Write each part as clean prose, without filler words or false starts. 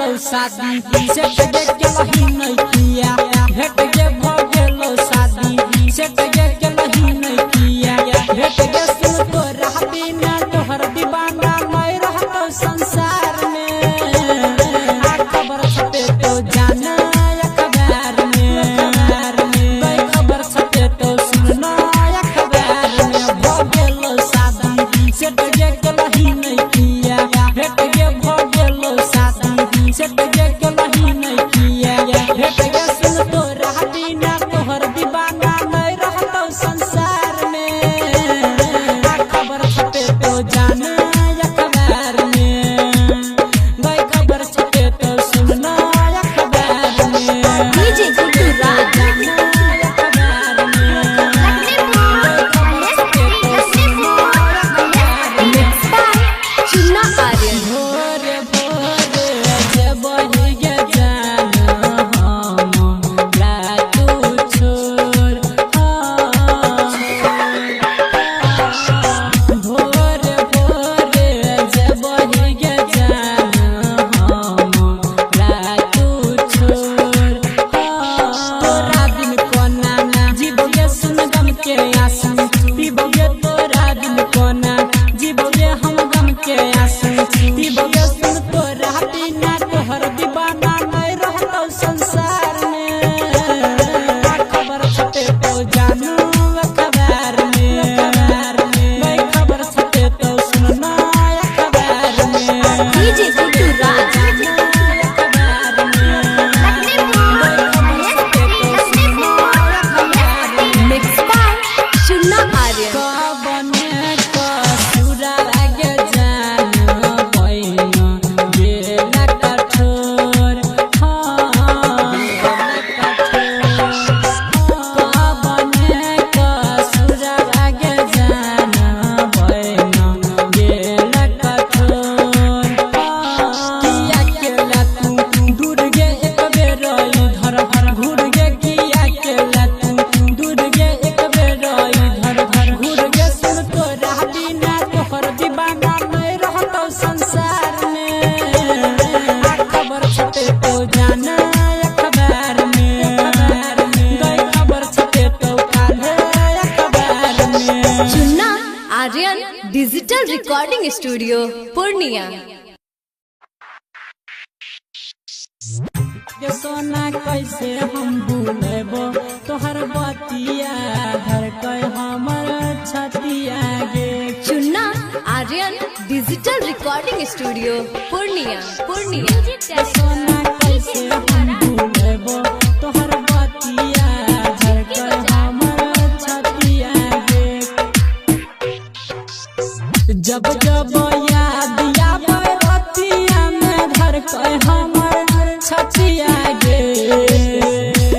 गेलो शादी सेट गे केलही नै किया भेट गे भ गेलो शादी सेट गे केलही नै किया भेट गे सुन तोरा बिना तोहर दीवाना नै रहतो संसार में आ खबर छपे तो जाना अखबार में गई खबर छपे तो सुनना अखबार में भ गेलो शादी सेट गे केलही नै किया भेट गे भ गेलो शादी सेट गे केलही नै किया भेट गे सुन तोरा बिना तोहर दीवाना नै रहतो संसार में आ खबर छपे तो जाना अखबार में गई खबर छपे तो सुनना अखबार में डीजे गुड्डू राज अखबार में मिक्स बाय चुन्ना आर्यन। भोरे भोरे जेबही गे जान हम रातु छोर भोरे भोरे जेबही गे जान हम रातु छोर तोरा बिन कोना जीबोगे सुन गम के आंसू पीबोगे तोरा बिन कोना जीबोगे हम गम के आंसू पीबोगे सुन तोरा बिना तोहर दीवाना नै रहतो संसार में आ खबर छपे तो जानू अखबार में गई खबर छपे तो सुनना अखबार में डीजे गुड्डू राज अखबार में मिक्स बाय चुन्ना आर्यन। कबने कसुरा लागे जान पैन गेला कठोर कबने कसुरा लागे जान पैन गेला कठोर किया केला तू दूर गे एक बेर इधर घूर गे किया केला तू दूर गे एक बेर इधर घूर गे सुन तोरा बिना तोहर दीवाना नै रहतो संसार में आ खबर छपे तो जाना अखबार में गई खबर छपे तो काल्हे अखबार में। Chunna Aryan digital recording studio Purnia. ये सोना कैसे हम भूलेबो तोहर बतिया धड़कै हमर छतिया गे। Chunna Aryan digital recording studio Purnia Purnia. ये सोना कैसे हम भूलेबो तोहर बतिया धड़कै हमर छतिया गे। जब जब याद आवे रतिया में धड़कै हमर छतिया गे।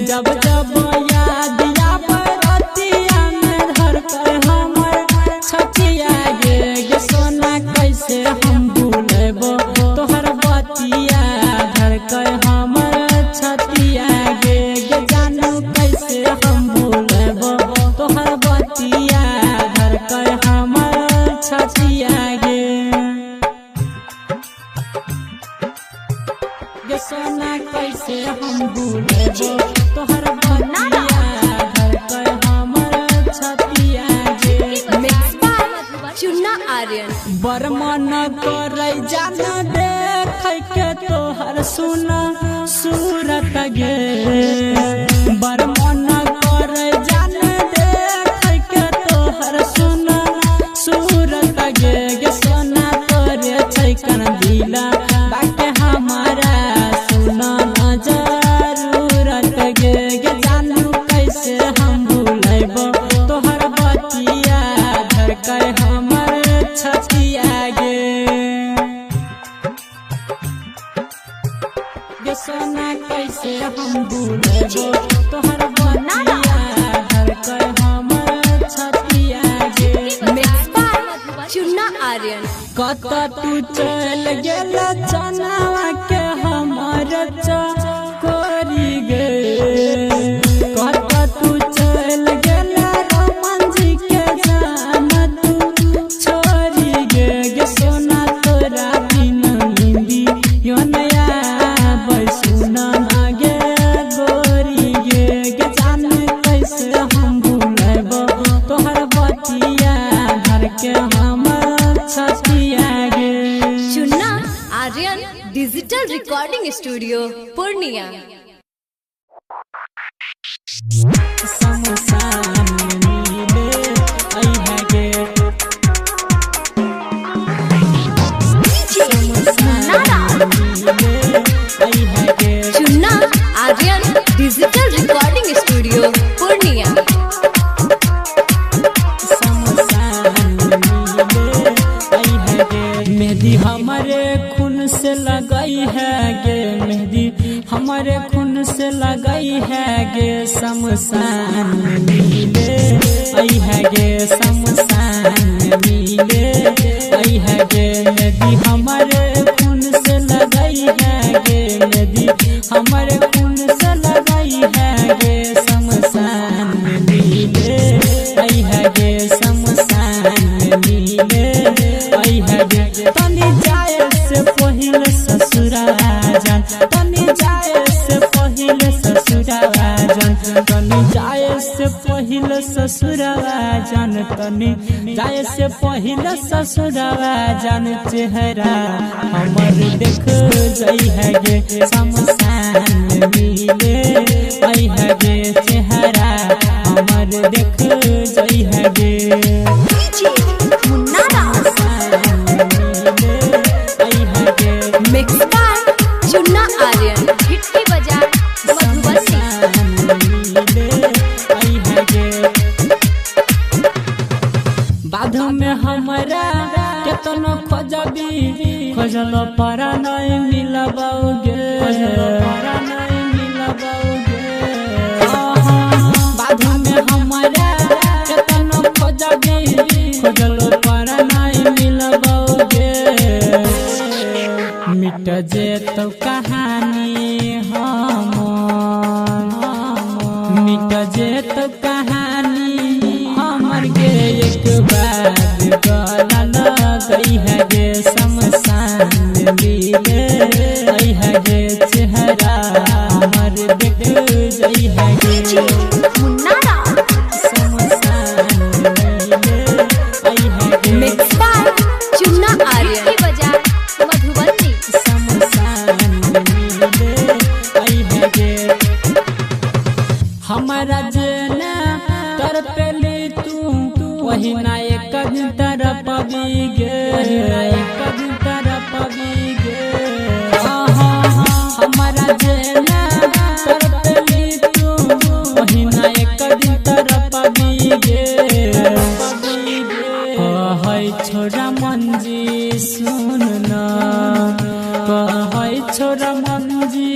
जब जब याद आवे रतिया में धड़कै हमर छतिया गे। गे सोना कैसे हम भूलेबो तोहर बतिया धड़कै हमर छतिया गे। गे जानू कैसे हम भूलेबो तोहर बतिया धड़कै हमर छतिया गे। गे सोना कैसे हम भूलेबो तोहर बतिया धड़कै हमर छतिया गे। Mix by Chunna Aryan. बरमन करै जान देखै के तोहर सुन सूरत गे। बरमन करै जान देखै के तोहर सुन सूरत गे। गे सोना तोरे छै कन दिला बाके हमारा सुन न जरूरत गे। गे जानू कैसे हम भूलेबो तोहर बतिया धड़कै हमर छतिया गे। गे सोना कैसे हम भूलेबो तोहर बतिया धड़कै हमर छतिया गे। Mix by Chunna Aryan. कत तू चल गेल चनावा के हमर चकोरी गे। कत तू चल गेल रमन जी के जान तू छोरी गे। गे सोना तोरा बिन निंदी यो नया Aryan digital recording studio Purnia. शमशान मिले अइहे गे। मिले अइहे गे। Chunna Aryan digital recording studio Purnia. Mehndi हमारे खून से लगाई है गे, मेहंदी हमारे खून से लगाई है गे, शमशान में मिले आई है गे, शमशान में मिले आई है गे। मेहंदी हमारे खून से लगाई है गे, मेहंदी हमारे खून से लगाई है गे, शमशान में मिले आई है गे, शमशान में मिले आई है गे। तनी जाए से पहिले ससुरा जान, तनी जाए से पहिले ससुरा जान, तनी जाए से पहिले ससुरा जान, तनी जाए से पहिले ससुरा जान, चेहरा हमर देख जई है गे, शमशान में मिले आई है गे, चेहरा हमर देख जई है गे। मिक्स बाय चुन्ना आर्यन, हिटकी बाजार मधुबनी। बाध में हमरा केतनो खोजबी, खोजल पर नहीं मिलबौगे, पर नहीं मिलबौगे। बाध में हमरा केतनो खोजबी, खोजल पर नहीं मिलबौगे। मिट जेतौ कहानी हमर, मिट जेतौ कहानी हमर गे, एक बार गला लगई है गे, शमशान में मिले आई है गे, चेहरा हमर देख जई है गे, शमशान में मिले आई है गे। मिक्स बाय चुन्ना आर्यन, हिटकी बाजार मधुबनी। शमशान में मिले आई है गे। हमारा जेना तरपेली तू, वही ना एक दिन तरपबी गे, एक दिन तरपबी गे। हमारा जेना तरपेली तू, वही ना एक दिन तरपबी गे। कहै छोरा मंजी सुन न, कहै छोरा मंजी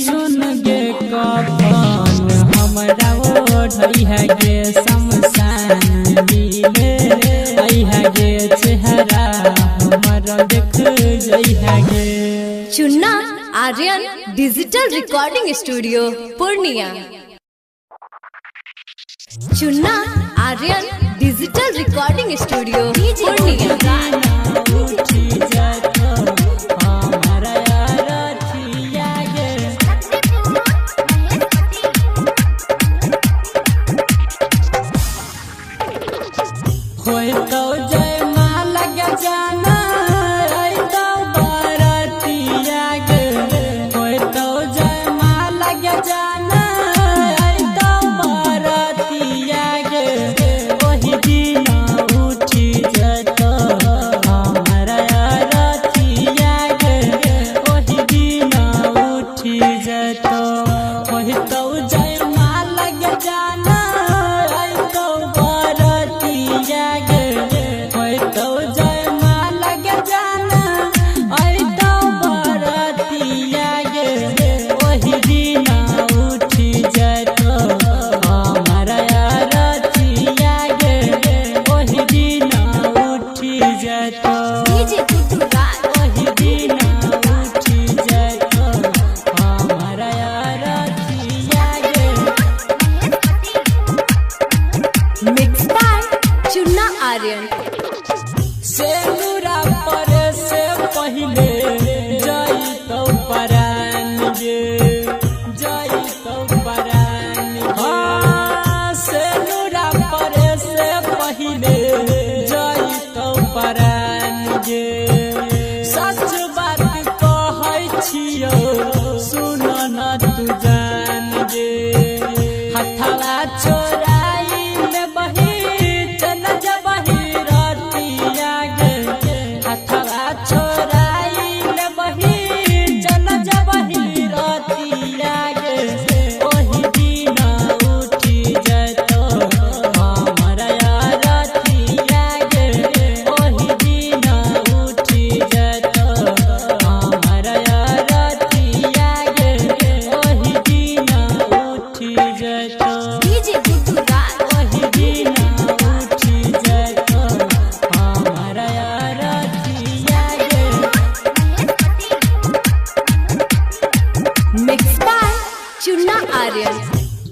सुन गे, कफन हमरा ओढ़ै है गे, शमशान मिले आई है गे, चेहरा हमर देख जई है गे। Chunna Aryan digital recording studio Purnia. Chunna Aryan digital recording studio Purnia. उठी जतो हमारा रथिया गे, होय तो जय माँ लग जाना, आई तो बारातिया गे, होय तो जय माँ लग जाना, आई तो बारातिया गे, ओही दिन उठी जतो दियो सुन न तू जान गे। हथवा छोराई ले बही चल जबही रतिया गे, हथवा छोराई ले बही चल जबही रतिया गे। ओही दिन उठी जतो हमरा रतिया गे, ओही दिन उठी जतो हमरा रतिया गे, ओही दिन उठी जतो, डीजे गुड्डू राज। ओही दिन उठी जतो हमरा रतिया गे। Mix by Chunna Aryan.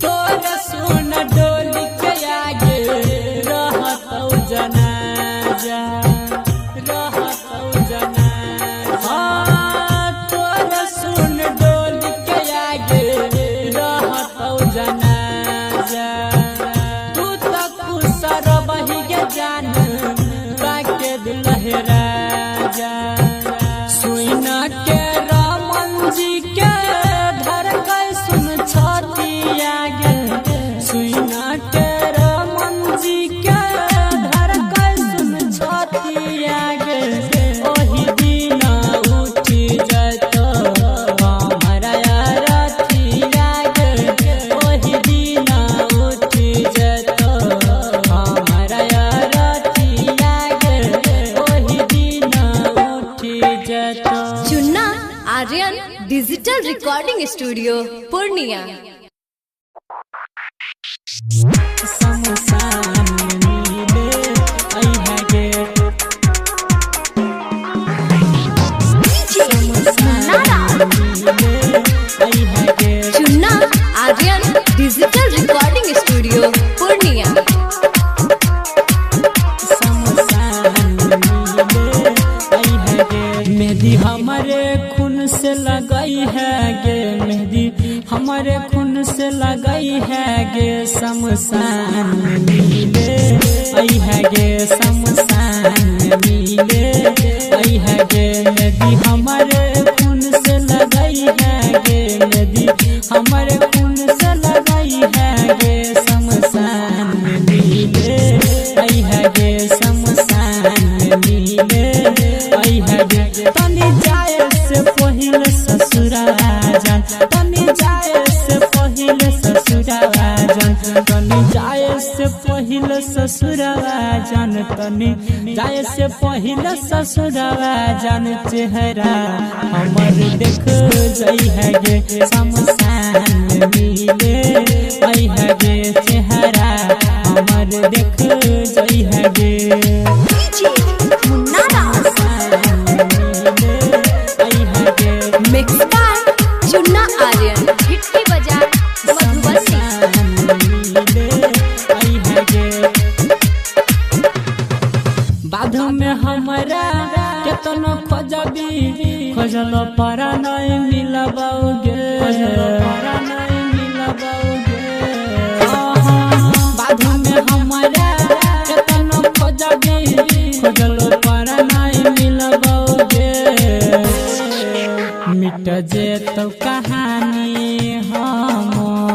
तोर सुन डोली के आगे रहतौ जनाजा, रहतौ जनाजा। हाँ, तोर सुन डोली के आगे रहतौ जनाजा। तू त खुश रबही गे जान बाके दिल राजा। सुन के रमन जी के धड़कन सुन छतिया गे, सुन के रमन जी के धड़कन सुन छतिया गे। ओही दिन उठी जतो हमरा रतिया गे, ओही दिन उठी जतो हमरा रतिया गे, ओही दिन उठी जतो। Chunna Aryan digital recording studio Purnia. शमशान मिले अइहे गे, डीजे मुन्ना राज। मिले अइहे गे। Chunna Aryan digital recording studio Purnia. शमशान मिले अइहे गे। मेहंदी हमारे खून से लगई है गे, मेहंदी हमारे खून से लगई है गे। शमशान मिले अइहे गे, शमशान मिले अइहे गे। मेहंदी हमारे खून से लगई है गे, मेहंदी हमारे खून से लगई है गे। शमशान मिले अइहे गे, शमशान मिले अइहे गे। तनी जाए से पहिले ससुरा जान, तनी जाए से पहिले ससुरा जान, तनी जाए से पहिले ससुरा जान, तनी जाए से पहिले ससुरा जान। चेहरा हमर देख जई है गे, शमशान मिले अइहे गे। चेहरा हमर देख जई है गे, डीजे मुन्ना राज। शमशान मिले अइहे गे। Mix by Chunna Aryan. Bhitti Bazar Madhubani. बाध में हमरा केतनो खोजबी, खोजल पर नहीं मिलबौगे, खोजल पर नहीं मिलबौगे। बाध में हमरा केतनो खोजबी, खोजल पर नहीं मिलबौगे। मिट जेतौ कहानी हमर,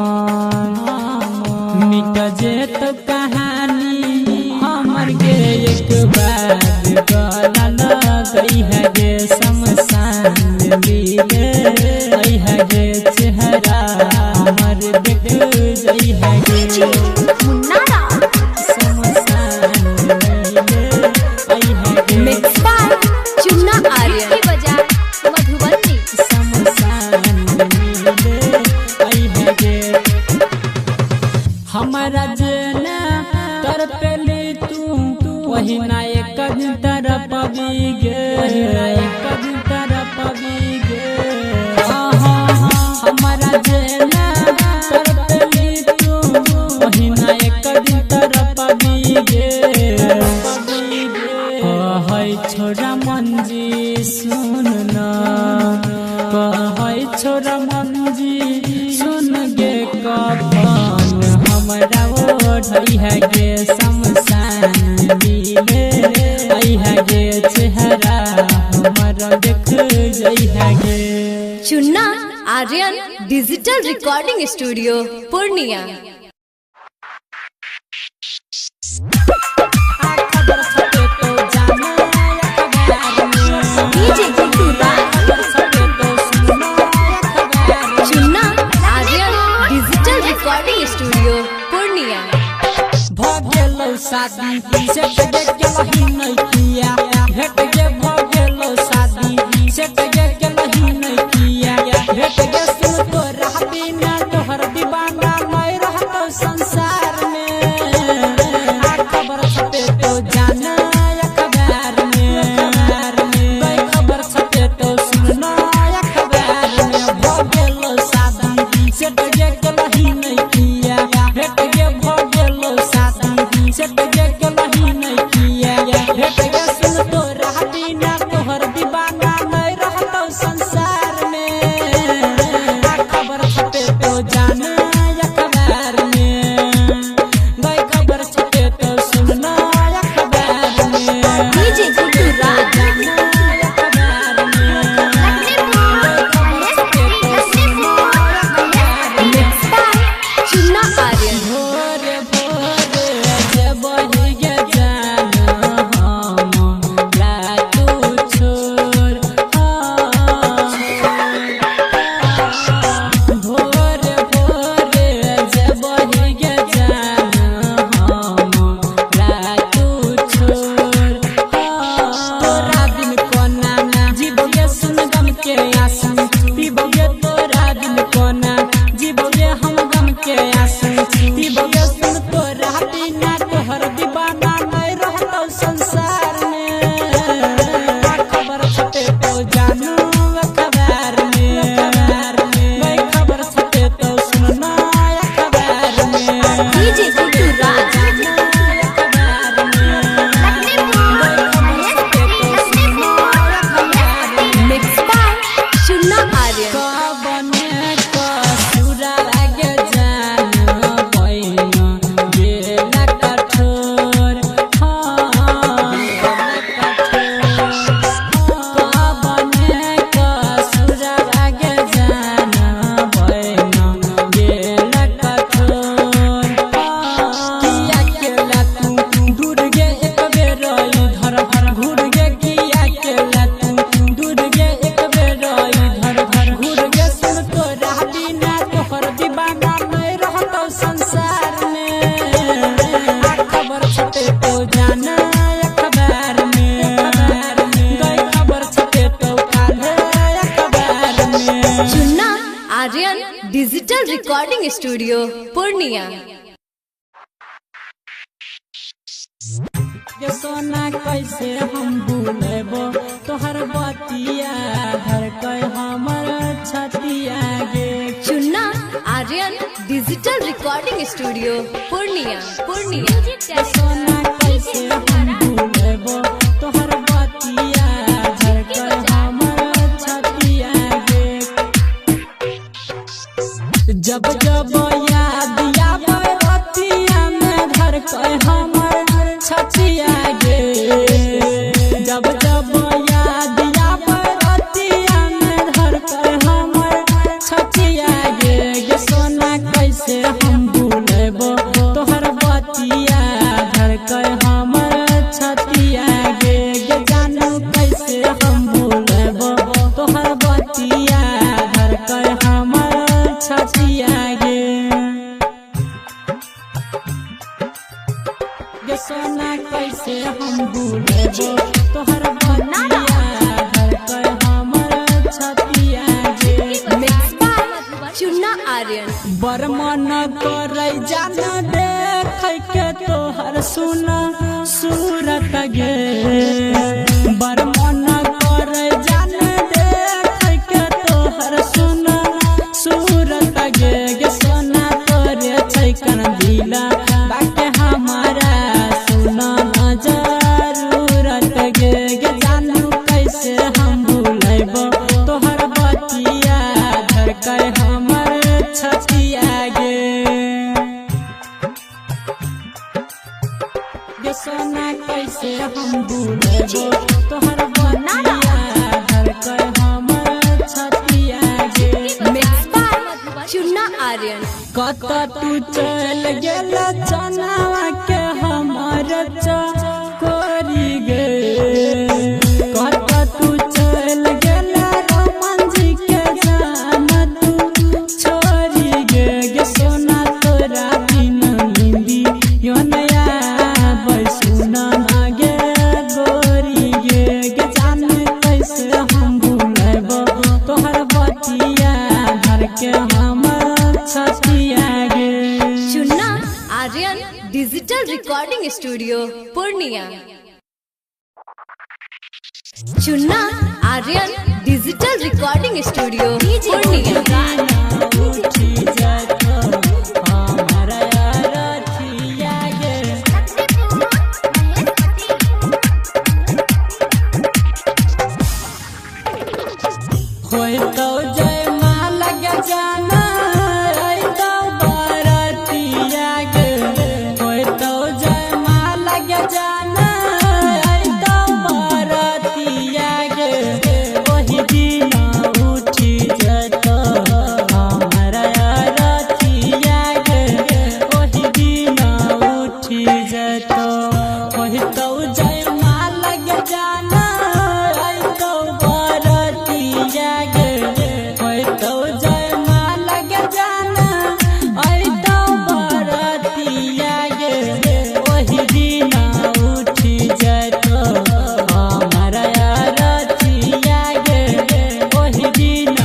मिट जेतौ कहानी हमर गे। एक बार गला लगई है गे, शमशान मिले अइहे गे। चेहरा हमर देख जई है गे, डीजे मुन्ना राज। शमशान मिले अइहे गे। Mix by Chunna Aryan. Bhitti Bazar Madhubani. शमशान मिले अइहे गे। हमारा जेना तरपेली तू वही ना एक दिन तरपबी गे, वही ना एक दिन तरपबी गे। हमारा जेना तरपेली तू वही ना एक दिन तरपबी गे। कहै छोरा मंजी सुन न, कहै छोरा मंजी सुन गे। कफन हमरा ओढ़ै है गे, शमशान मिले अइहे गे। चेहरा हमर देख जई है गे। Chunna Aryan digital recording studio Purnia. खबर छपे तो जाना अखबार में। डीजे गुड्डू राज। खबर छपे तो सुनना अखबार में। Chunna Aryan digital recording studio Purnia. भ गेलौ शादी सेट गे केलही नै किया, भेट गे भ गेलौ शादी सेट गे केलही नै किया, भेट गे सुन तोरा बिना तोहर दीवाना नै रहतौ संसार में। आ खबर छपे तो जाना अखबार में, गई खबर छपे तो सुनना अखबार में। भ गेलौ शादी सेट गे केलही नै किया, भेट गे भ गेलौ शादी सेट गे केलही नै किया, भेट गे सुन तोरा बिना तोहर दीवाना नै रहतौ संसार में। आ खबर छपे तो जाना अखबार में, गई खबर छपे तो सुनना अखबार में। डीजे गुड्डू राज। जाना अखबार में। Mix by Chunna Aryan. भोरे भोरे जेबही गे जान हम लातू छोर, भोरे भोरे जेबही गे जान हम लातू छोर। तोरा बिन कोना जीबोगे सुन गम के आंसू, पीबोगे तोरा बिन कोना जीबोगे हम गम के आंसू, पीबोगे सुन तोरा बिना तोहर दीवाना नै रहतौ संसार में। आ खबर छपे तो जानू अखबार में, गई खबर छपे तो सुनना अखबार में। डीजे गुड्डू राज। अखबार में। Mix by Chunna Aryan. कबने कसुरा लागे जान बैन बेला कठोर, कबने कसुरा लागे जान बैन बेला कठोर। किया केला तू दूर गे एक बेर इधर घूर गे, किया केला तू दूर गे एक बेर इधर घूर गे, सुन तोरा बिना तोहर दीवाना नै रहतौ संसार में। आ खबर छपे तो जाना अखबार में, गई खबर छपे तो काल्हे अखबार में। Chunna Aryan digital recording studio Purnia. गे सोना कैसे हम भूलेबो तोहर बतिया, धड़कै हमर छतिया गे। Chunna Aryan digital recording studio Purnia Purnia. गे सोना कैसे हम भूलेबो तोहर बतिया, धड़कै हमर छतिया गे। जब जब याद आबै रतिया में धड़कै हमर छतिया गे, जब जब याद आबै रतिया में धड़कै हमर छतिया गे। गे सोना कैसे हम भूलेबो तोहर बतिया, धड़कै हमर छतिया गे। गे जानू कैसे हम भूलेबो तोहर बतिया, धड़कै हमर छतिया गे। गे सोना कैसे हम भूलेबो तोहर बतिया, धड़कै हमर छतिया गे। Mix by Chunna Aryan. बरमन करै जान देखै के तोहर सुन सूरत गे, बरमन करै जान देखै के तोहर सुन सूरत गे। गे सोना तोरे छै कन दिला बाके हमारा सुन जरूरत गे। गे जानू कैसे हम भूलेबो तोहर बतिया, धड़कै हमर छतिया गे। गे सोना कैसे हम भूलेबो तोहर कत तू चल गेल चनावा के हमर चकोरी गे। कत तू चल गेल रमन जी के जान तू छोरी गे। गे सोना तोरा बिन निंदी यो नया सुना गे गोरी गे। गे जान कैसे हम भूलब तोहर बतिया धर के हमर छतिया गे। Chunna Aryan digital recording studio Purnia. Chunna Aryan digital recording studio Purnia. उठी जतो हमर अरथिया गे। होय तो जय माँ लग जाना ऐ तो बरतिया गे। होय तो जय माँ लग जाना ऐ तो बरतिया गे। ओही दिन उठी जतो हमर अरथिया गे। ओही दिन उठी जतो। होय तो जय माँ लग जाना ऐ तो बरतिया गे। होय तो जय माँ लग जाना ऐ तो बरतिया गे। ओही दिन उठी जतो हमर अरथिया गे। ओही दिन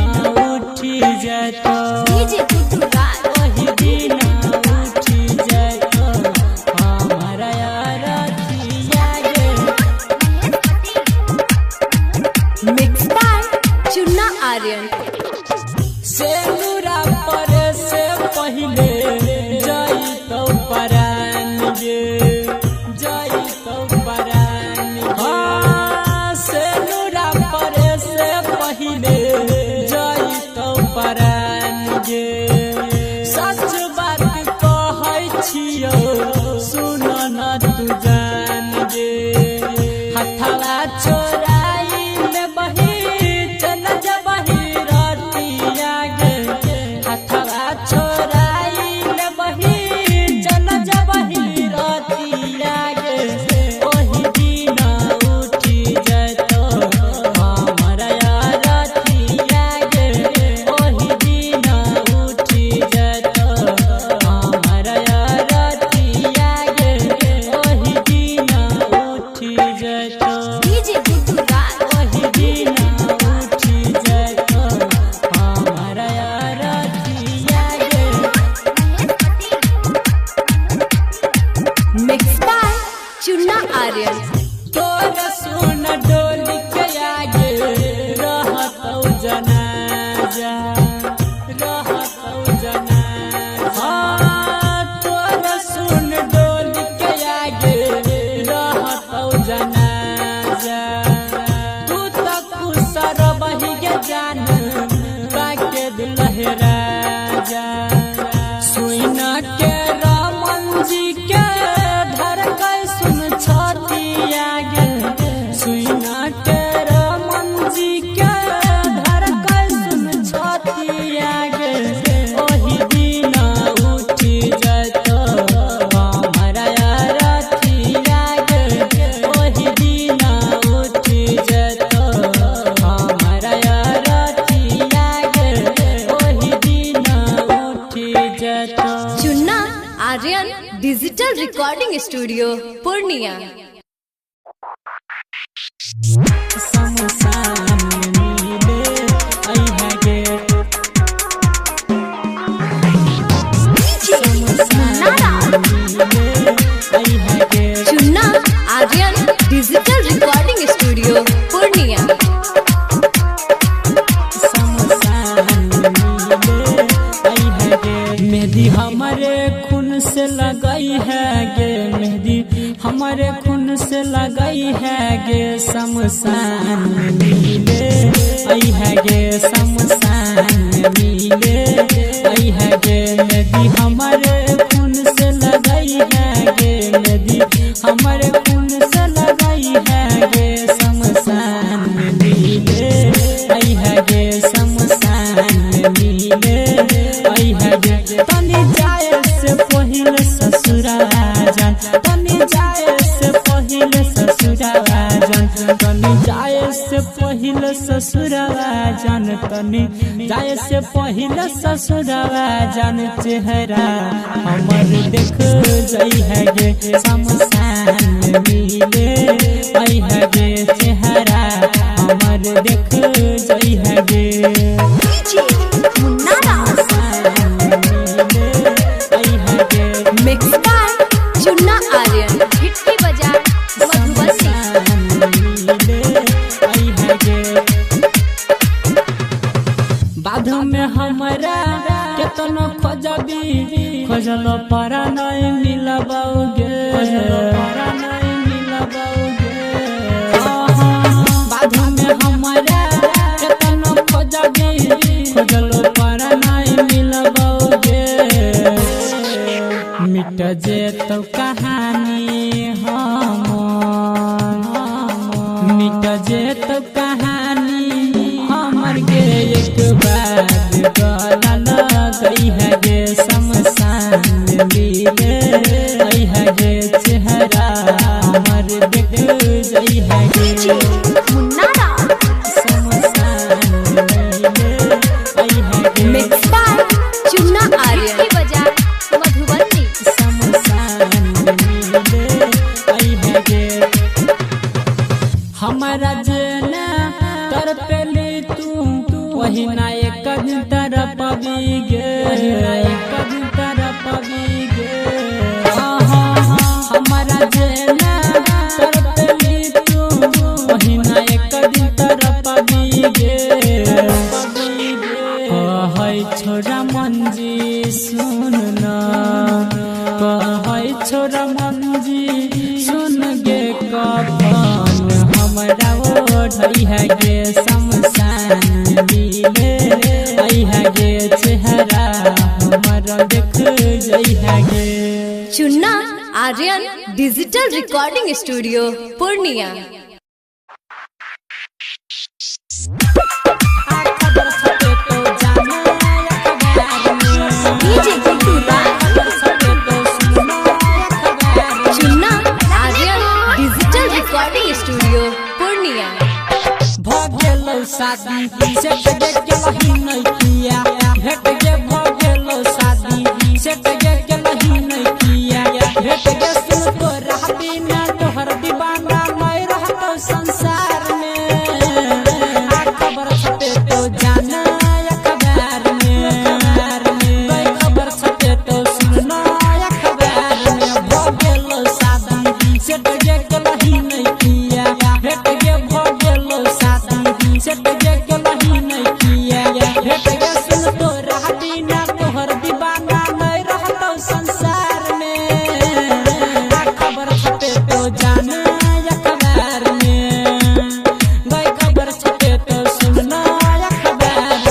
उठी जतो। डीजे गुड्डू राज। ओही दिन उठी जतो हमर अरथिया गे। Mix by Chunna Aryan. सेनुरा पर से पहिले जाई तो परान गे। जाई तो परान हाँ। सेनुरा पर से पहिले जाई तो परान गे। सच बात कहै छियौ सुन न तू जान गे। हथवा चोराई ले बही चल जबही रतिया गे। हथवा चोराई ले बही चल जबही रतिया गे। ओही दिन उठी जतो हमर अरथिया गे। ओही दिन उठी जतो हमर अरथिया गे। ओही दिन उठी जतो। डीजे गुड्डू राज। ओही दिन उठी जतो हमर अरथिया गे। Mix by Chunna Aryan. तोर सुन डोली के आगे रहतौ जनाजा। रहतौ जनाजा हाँ। तोर सुन डोली के आगे रहतौ जनाजा। तू त खुश रबही गे जान बाके दिल राजा। सुन के रमन जी के धड़कै सुन छतिया गे। सुन के रमन जी के धड़कै सुन छतिया गे। ओही दिन उठी जतो हमर अरथिया गे। ओही दिन उठी जतो हमर अरथिया गे। ओही दिन उठी जतो। Chunna Aryan digital recording studio Purnia. शमशान मिले अइहे गे। शमशान मिले अइहे गे। Chunna Aryan digital recording studio Purnia. शमशान मिले अइहे गे। मेहंदी हमारे खून से लगई है गे। मेहंदी हमारे खून से लगई है गे। शमशान मिले अइहे गे। शमशान मिले अइहे गे। मेहंदी हमारे खून से लगई है गे। मेहंदी हमारे खून से लगई है गे। शमशान मिले अइहे गे। शमशान मिले अइहे गे। तनी जान तनी जाए से पहिले ससुरवा जान चेहरा हमर देख जई है गे शमशान में मिले आई है गे चेहरा हमर देख जई है गे। डीजे मुन्ना राज। आई है गे मिक्स बाय चुन्ना आर्यन, हिटकी बाजार, मधुबनी। बाध में हमरा केतनो खोजबी खोजलो पर नहीं मिलबौगे पर नहीं मिलबौगे। बाध में हमरा केतनो खोजबी खोजलो पर नहीं मिलबौगे। मिट जेतौ कहानी हमर, मिट जेतौ कहानी हमर गे एक बार गला लगई है गे शमशान में मिले आई है गे चेहरा हमर देख जई है गे। डीजे मुन्ना राज। शमशान में मिले आई है गे मिक्स बाय चुन्ना आर्यन, हिटकी बाजार, मधुबनी। शमशान में मिले आई है गे। हमारा जेना तरपेली तू वही ना एक दिन तरपबी गे, वही ना एक दिन तरपबी गे। हमारा जेना तरपेली तू वही ना एक दिन तरपबी गे। कहै छोरा मंजी सुन न, कहै छोरा मंजी सुन गे कफन हमरा ओढ़ै है गे शमशान मिले आई है गे चेहरा हमर देख जई है गे। Chunna Aryan digital recording studio, Purnia. आ खबर छपे तो जाना अखबार में, डीजे गुड्डू राज। खबर छपे तो सुना अखबार में। Chunna Aryan digital recording studio, Purnia. भ गेलौ शादी सेट गे केलही नै किया, भेट गे भ गेलौ शादी सेट गे केलही नै किया, भेट गे सुन तोरा बिना तोहर दीवाना नै रहतौ संसार में। आ खबर छपे तो जाना अखबार में, गई खबर छपे तो सुनना अखबार में। भ गेलौ शादी सेट गे केलही नै किया, भेट गे भ गेलौ शादी सेट गे केलही नै किया, भेट गे सुन तोरा बिना तोहर दीवाना नै रहतौ संसार में। आ खबर छपे तो जाना अखबार में, गई खबर छपे तो सुनना अखबार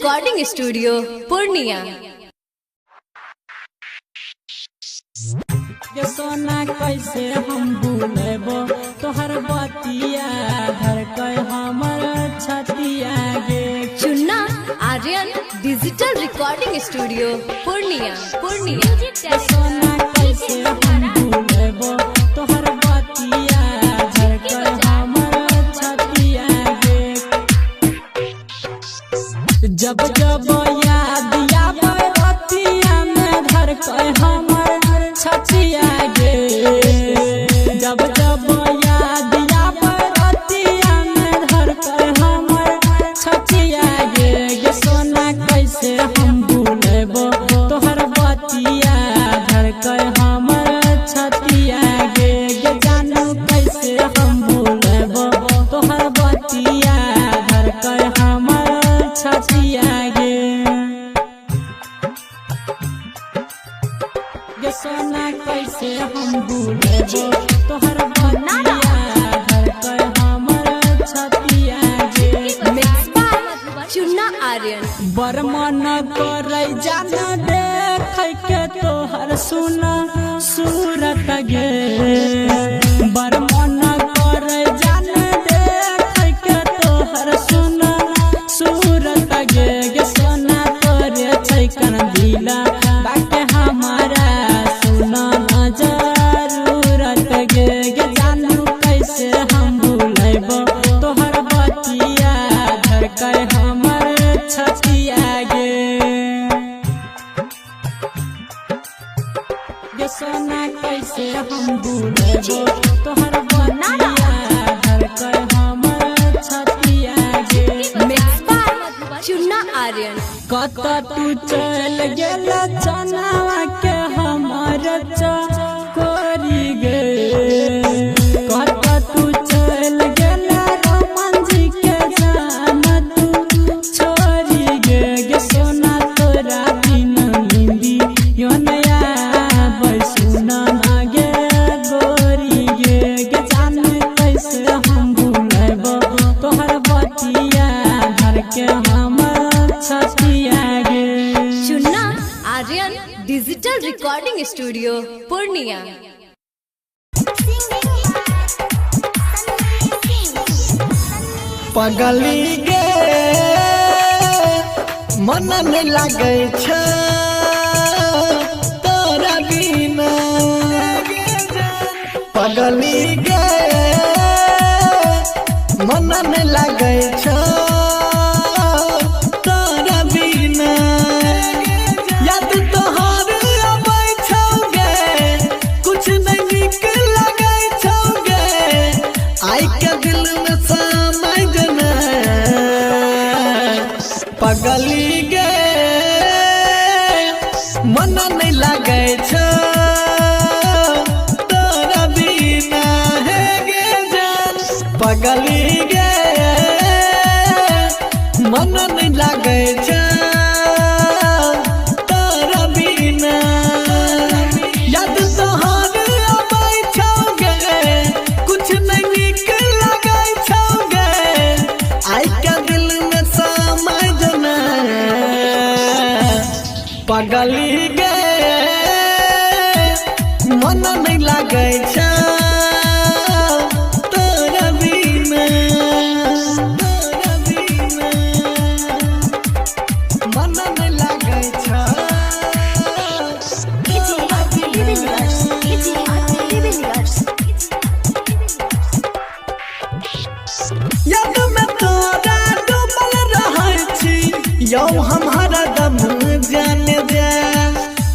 recording studio Purnia. गे सोना कैसे हम भूलेबो तोहर बतिया धड़कै हमर छतिया गे। Chunna Aryan digital recording studio Purnia Purnia. गे सोना कैसे हम भूलेबो तोहर बतिया धड़कै हमर छतिया गे। जब जब याद आबै रतिया में धड़कै हमर छतिया गे। जब जब याद आबै रतिया में धड़कै हमर छतिया गे। गे सोना कैसे हम भूलेबो तोहर बतिया धड़कै हमर छतिया गे। गे जानू कैसे हम भूलेबो तोहर बतिया धड़कै हमर छतिया गे। गे सोना कैसे हम भूलेबो तोहर बतिया धड़कै हमर छतिया गे। Mix by Chunna Aryan. बड़ मन करै जान देखै के तोहर सुना सूरत गे। बड़ मन करै जान देखै के तोहर सुना सूरत गे। गे सोना तोरे छै कन दिला बाके हमारा सुना न जरूरत गे। गे जानू कैसे हम भूलेबो तोहर बतिया धड़कै हमर छतिया गे। गे सोना कैसे हम भूलेबो तोहर बतिया धड़कै हमर छतिया गे। Mix by Chunna Aryan. कत तू चल गेल चनावा के हमर चकोरी गे। कत तू चल गेल रमन जी के जान तू छोरी गे। गे सोना तोरा बिन निंदी यो नया सुना ना गे गोरी गे। गे जान कैसे हम भूलेबो तोहर बतिया धड़के हमर छतिया गे। Chunna Aryan digital recording studio Purnia. पगली गे मन नहीं लागै छै तोरा बिना। पगली गे मन नहीं लागै छै तोरा बिना। याद तोहर अबै छौ गे, कुछ नहीं नीक लगै छौ गे। आइ के दिल में समाय जना। पगली गे मन नहीं लागै छै तोरा बिना हे गे जान। पगली गे मन नहीं लागै छै तोरा बिना। याद तोहर अबै छौ गे, कुछ नहीं नीक लगै छौ गे। आइ के दिल में समाय जना। पगली गे मन नहीं लागै छै तोरा बिना। तोरा बिना मन नहीं लागै छै। याद में तोरा डूबल रहै छी यौ हम हरदम जान जा।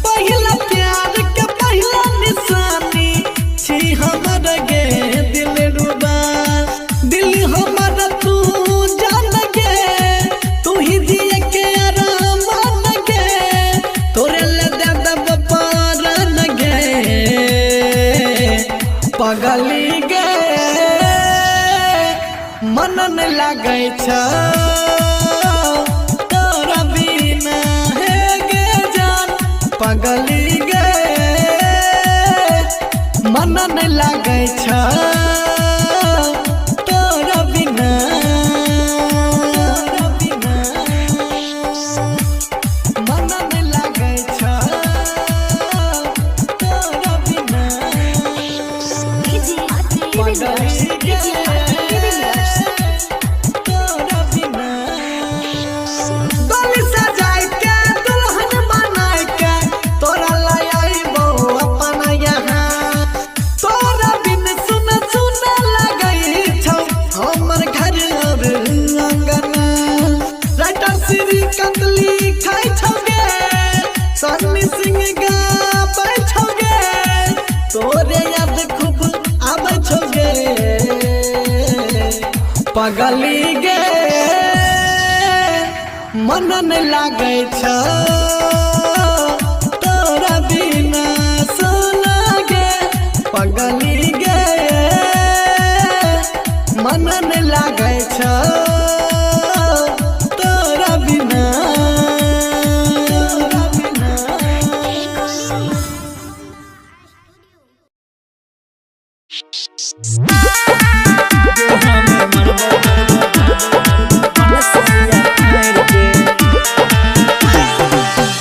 पहिला प्यार के पहिला निशानी छी हमर गे दिल रुबा। दिल हमर तू जान गे, तू ही जिए के आराम गे। तोरे ले दे देब पारन गे। पगली गे मन नहीं लागै छै तोरा बिना हे गे जान। पगली गे मन नहीं लागै छै तोरा बिना। तोरा बिना। de Villiers DJ RK de Villiers. तोरा बिना डोली सजाय के दुल्हन बनाय के तोरा लय आइबो अपन यहाँ। तोरा बिन सुन सुन लगै छौ हमर घर और अंगना। राइटर श्री कंदली खाइ छौ गे, सन्नी सिंह गाबै छौ गे, तोरे याद खूब आबै छौ गे। पगली गे मन नहि लागै छौ तोरा बिना सोना गे। पगली गे मन नहि लागै छौ तोरा बिना, तोरा बिना।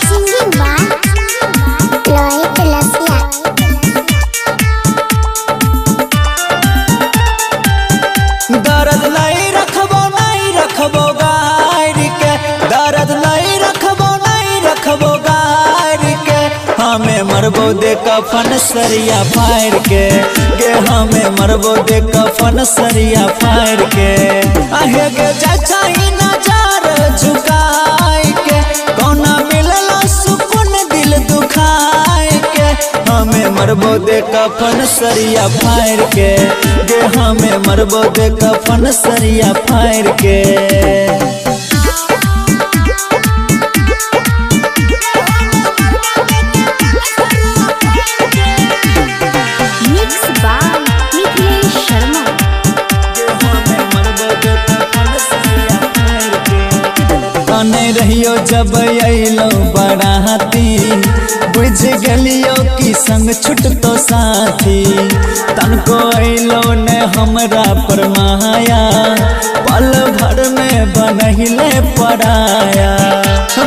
सिंगिंग बाय लोहित लसिया। दर्द नहीं रखबो नहीं रखबो गार के, दर्द नहीं रखबो नहीं रखबो गार के, हमें मरबो दे कफन सरिया फाड़ के गे, हमें मरबो दे कफन सरिया फाड़ के। आहे गे जाचाई नजर झुकाई के, कोना मिलल सुकून दिल दुखाई के, हमें मरबो दे कफन सरिया फाड़ के गे, हमें मरबो दे कफन सरिया फाड़ के। Mix by Mithilesh Sharma. कने रहियो जब अइलो बराती, बुझ गेलियो कि संग छुटतो साथी। तनको अइलो ने हमरा पर माया, पल भर में बनहिले पराया।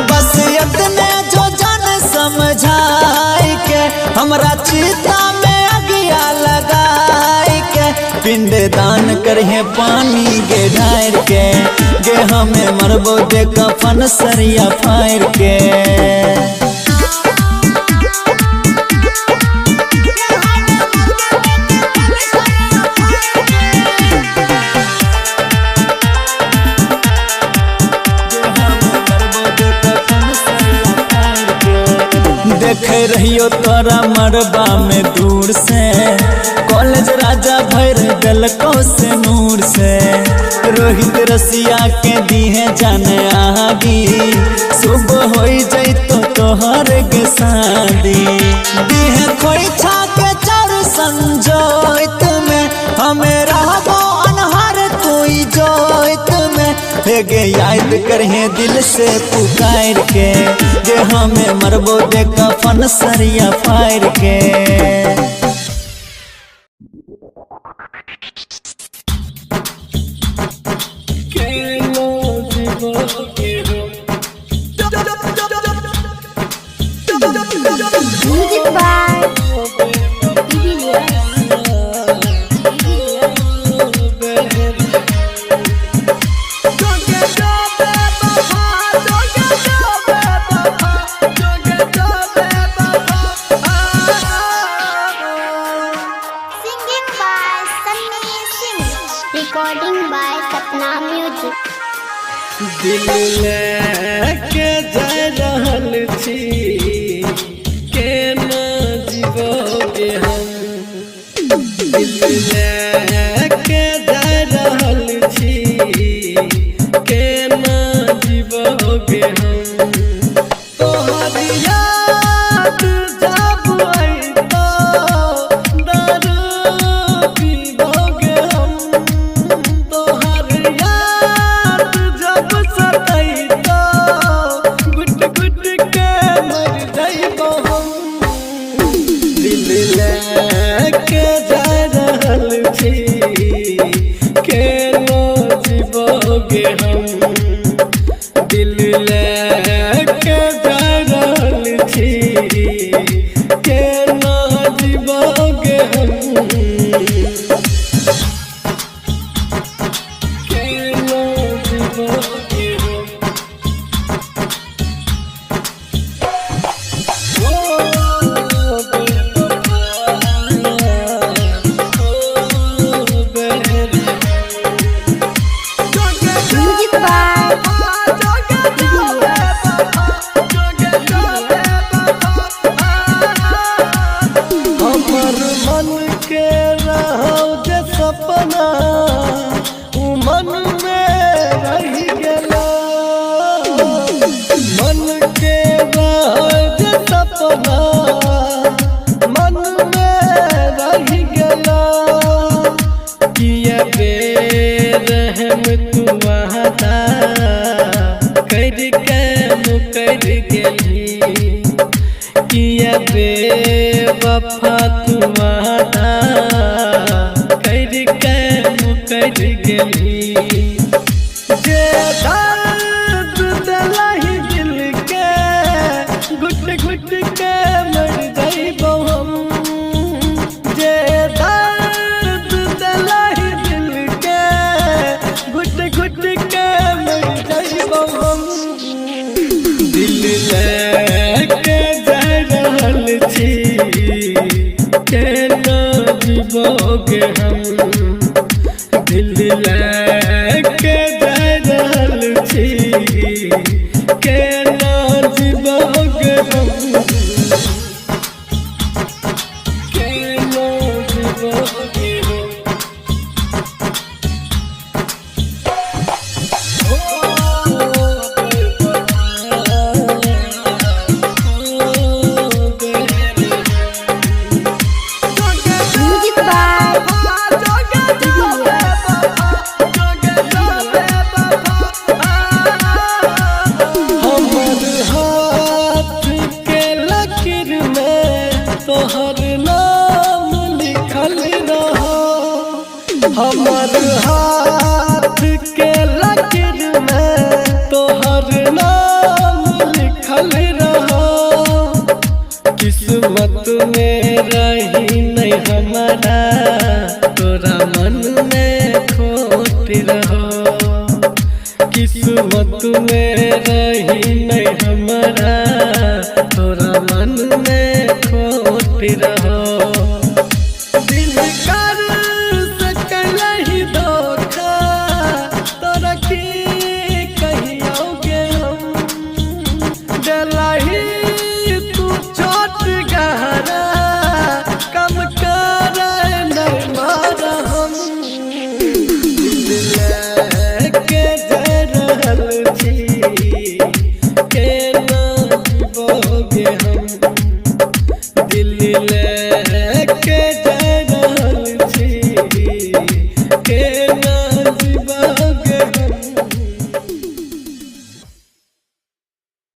बस इतने जो जान समझाई के, हमरा चिता में अगिया लगाई के, पिंड दान करहे पानी गे ढार के गे, हमें मरबो दे कफन सरिया फाड़ के। देखे रहियो तोरा मरबा में दूर से, कॉलेज राजा भर दलको से नूर से। रोहित रसिया के दीहे जाने आगी, सुबह हो जैतो तोहर के शादी। दीहे खोइछा के चार संजोइत में, हमें रहबो अनहर तू जोइत में। हे गे याद करहे दिल से पुकार के गे, हमें मरबो दे कफन सरिया फाड़ के। Music by de Villiers. Singing by Sunny Singh. Recording by Sapna music. दिल लेके जा रहल छी केना जीवोगे हम, दिल लेके जा रहल छी केना जीवोगे हम। तोहर याद जब अइतो दारू पीबोगे हम, तोहर याद जब सतैतो गुट गुट के मर जइबो हम। दिल मन के रहौ जे सपना उ मन में रहि गेला। मन के रहौ जे सपना मन में रहि गेला। किया बेरहम तू वादा कर के मुकर गेली। किया बेवफा तू वादा कर के मुकर गेली। जे दर्द देलही दिल के घुट घुट के मर जइबो हम। जे दर्द देलही दिल के घुट घुट के मर जइबो हम। दिल लेके जा रहल छी केना जीबोगे हम। दिल लेके जा रहल छी केना जीबोगे हम। केना जीबोगे हम। ओ म्यूजिक बाय हमर हाथ के लकीर में तोहर नाम लिखल रहो। हमर हाथ के